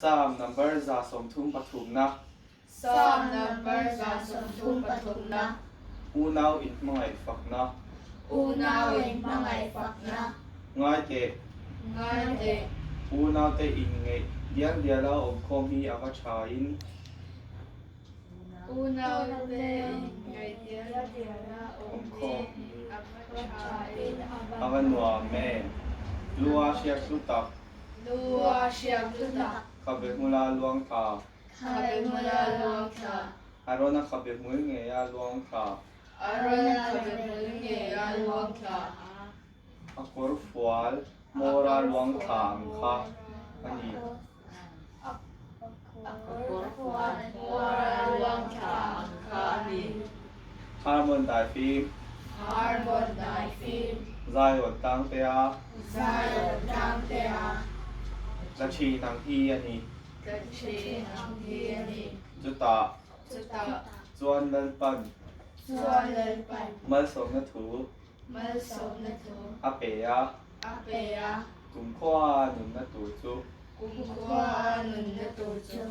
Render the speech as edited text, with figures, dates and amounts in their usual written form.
Psalm number 133. Psalm number 133. Unau inhmangaih fakna. Unau inhmangaih fakna. Ngai teh. Ngai teh. Unaute inngeih dial diala awmkhawm hi a va thain. Unaute inngeih dial diala awmkhawm hi a va thain a va nuam em. Lua hriak hlu tak. Lua hriak hlu tak. Khabe hmula luang thla. Khabe hmula luang thla. Arona khabe hmul ngeia luang thla. Arona khabe hmul ngeia luang thla. A kawr fual hmawra luang thla ang kha a ni. A kawr fual hmawra luang thla ang kha a ni. Harmon daifim. Harmon daifim. Zion tlangtea. Zion tlangtea. Tla thin ang hi a ni. Tla thin ang hi a ni. Chutah. Chutah. Chuan Lalpan. Chuan Lalpan. Malsawmna thu. Malsawmna thu. A pe a. A pe a. Kumkhua nunna tur chu. Kumkhua nunna tur chu.